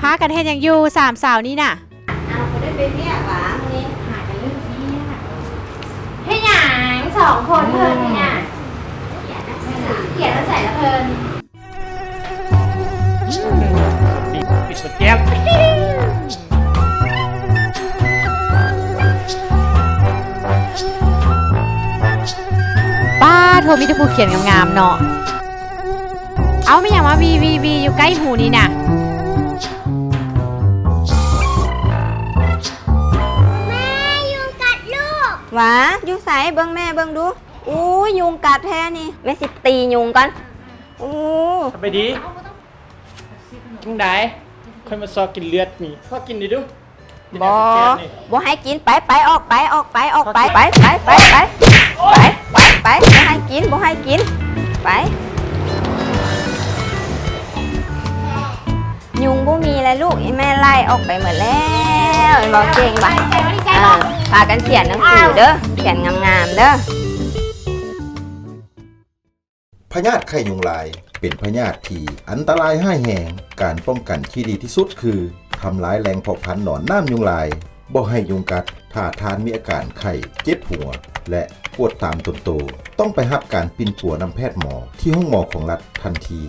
ພາກັນເຮັດຫຍັງຢູ່ສາມສາວນີ້ນະ? ອ້າວ ບໍ່ໄດ້ໄປວຽກຫວາມື້ນີ້? ຫາກັນເລື່ອງວຽກ. ເຮັດຫຍັງສອງຄົນເພິ່ນນີ້ນະ? ຂຽນໜັງສື ຂຽນມາໃສ່ລະເພິ່ນ. ປ້າໂທ ມີແຕ່ຜູ້ຂຽນງາມໆເນາະ. ເອົາ ແມ່ນຫຍັງມາວີໆໆ ຢູ່ໃກ້ຫູນີ້ນະ? ແມ່ ຍຸງກັດລູກ. ຫວາ ຢູ່ໃສ? ເບິ່ງແມ່ເບິ່ງດູ. ອູ້ຍ ຍຸງກັດແທ້ນີ້. ແມ່ຊິຕີຍຸງກ່ອນ. ອູ້ ສະບາຍດີ. ຈັ່ງໃດ? ຂ້ອຍມາຊອກກິນເລືອດນີ້. ຂໍກິນໜ່ອຍດູ. ບໍ່ ບໍ່ໃຫ້ກິນ. ໄປ ໄປ ອອກໄປ ອອກໄປ ອອກໄປ. ໄປ ໄປ ໄປ ໄປ ໄປ ໄປ ໄປ. ບໍ່ໃຫ້ກິນ ບໍ່ໃຫ້ກິນ. ໄປ. ຍຸງບໍ່ມີແລ້ວລູກ. ອີ່ແມ່ໄລ່ອອກໄປໝົດແລ້ວ. ເວົ້າເກັ່ງບາດ. ເອີ ພາກັນຂຽນໜັງສືເດີ. ຂຽນງາມໆເດີ. ພະຍາດໄຂ້ຍຸງລາຍ ເປັນພະຍາດທີ່ອັນຕະລາຍຮ້າຍແຮງ. ການປ້ອງກັນທີ່ດີທີ່ສຸດຄື ທຳລາຍແຫຼ່ງເພາະພັນໜອນນ້ຳຍຸງລາຍ, ບໍ່ໃຫ້ຍຸງກັດ. ຖ້າທ່ານມີອາການໄຂ້, ເຈັບຫົວ ແລະ ປວດຕາມຕົນໂຕ, ຕ້ອງໄປຮັບການປິ່ນປົວນຳແພດໝໍທີ່ໂຮງໝໍຂອງລັດທັນທີ.